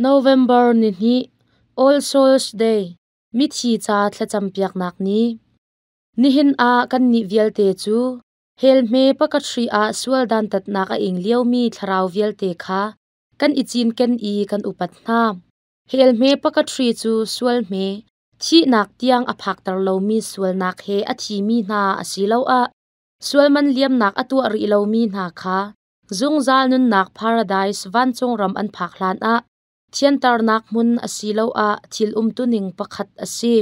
November nihnih, All Souls Day, mithi ca thlacampiaknak ni. Nihin ah kannih vialte cu hell hme pakhat ah sual dantatnak a ing liomi thlarau vialte kha kan i cinken i kan upat hna. Hell hme pakhat cu sual hme, thihnak tiang a phakter lomi sualnak he a thimi hna asiloah sualman liamnak a tuah rih lomi hna kha zungzal nunnak paradise vancung ram an phak hlanah thianternak hmun asiloah thil umtuning pakhat a si.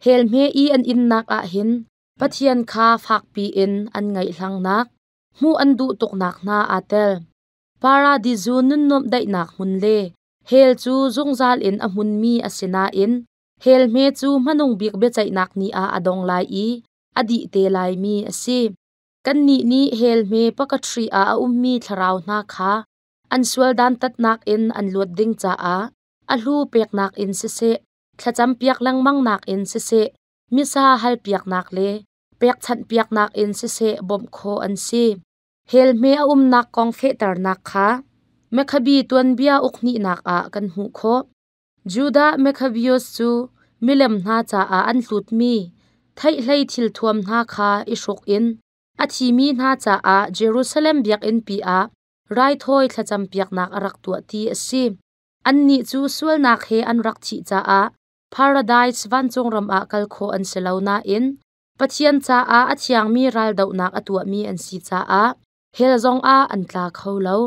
Hell hme i an innak ah hin Pathian kha fakpi in an ngaihhlangnak, hmuh an duh tuknak hna aa tel. Paradisu nunnuamh daihnak hmun le hell cu zungzal in a hmunmi a si nain hell hme cu hmanung bik biaceihnak ni ah a dong lai i a dih te laimi a si. Kannih nih hell hme pakatri ah a ummi thlarau hna kha an sual dantatnak in an luat ding caah a hlu peknak in siseh, thlacampiak lengmangnak in siseh, misa halpiaknak le pekchanhpiaknak in siseh bawmh khawh an si. Hell hme a umnak kong fehternak kha Mekhabi tuanbia uk hnihnak ah kan hmuh khawh. Judah Maccabeus cu milem hna caah an hlutmi theihhlei thilthuam hna kha i hruk in a thimi hna caah Jerusalem biakinnpi ah raithawi thlacampiaknak a rak tuah ti a si. Annih cu sualnak he an rak thih caah paradise vancung ram ah kal khawh an si lo nain Pathian caah a thiangmi raldohnak a tuahmi an si caah hell zongah an tla kho lo.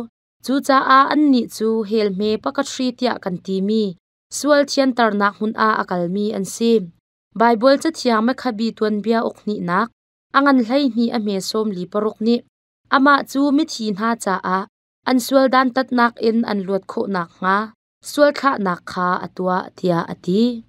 Cucaah annih cu hell hme pakhat tiah kan timi sual thianternak hmun ah a kalmi an si. Baibal Cathiang Mekhabi tuanbia uk hnihnak a ngan 12 a hme 46 nih amah cu mithi hna caah an sual dantatnak in an luat khawh nakhnga sual thlahnak kha a tuah tiah a ti.